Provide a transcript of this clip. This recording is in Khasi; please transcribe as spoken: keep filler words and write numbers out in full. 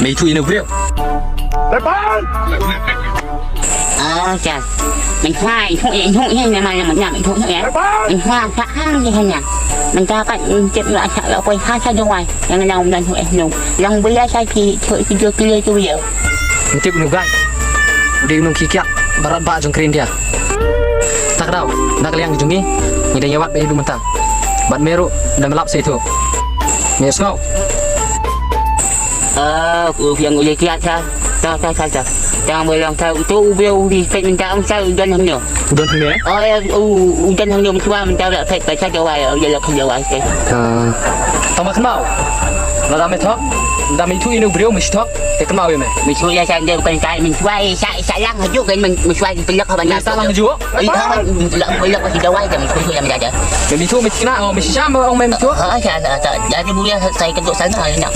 Me ithuh ïa u briew. Ah, cha. Min hwa, ithuh ïa, ithuh ïa, nama, nama, nama, ithuh ïa. Min hwa, sa hang di hanya. Mynta pat, min tip la sa la poi ha sa dawai. Ïa nga nang ym don ithuh ïa nong. Long bria sa ki, ithuh ki jok ki le ki briew. Min tip u nongrai. Dei u nongkikiad baroh ba jong ka ri India. Kata ka daw, da ka liang jong ngi, ngi dang ïa wad bad ïa u mynta. Bad me ruh, dang lap sa ithuh. Me sngew. Ah, u biang u le kiad sa. Ta, ta, ta, ta. Tang ba long ta, tu u briew u ri peit mynta ong sa u don hangne. U don hangne? Oh, ïa, u, u don hangne mynta, mynta la peit, peit sa dawai, ïa, ïa la ka dawai, eh. Ah. Tang ba kynmaw. Lada me thok, lada me ithuh ïa u briew me shu thok, te kynmaw ïa me. Me shu ïa sa de kan sa me shu ïa sa, sa lang hajuh kan me, me shu ïa pynlek ha ban. Me sa lang hajuh? Ïa, ha ban, la, pynlek ha dawai kan me shu ïa me jaja. Me ithuh me kena, oh, me shisha me ong me ithuh. Ha, sa, sa, sa. Jadi buya sa ka dok sana ïa.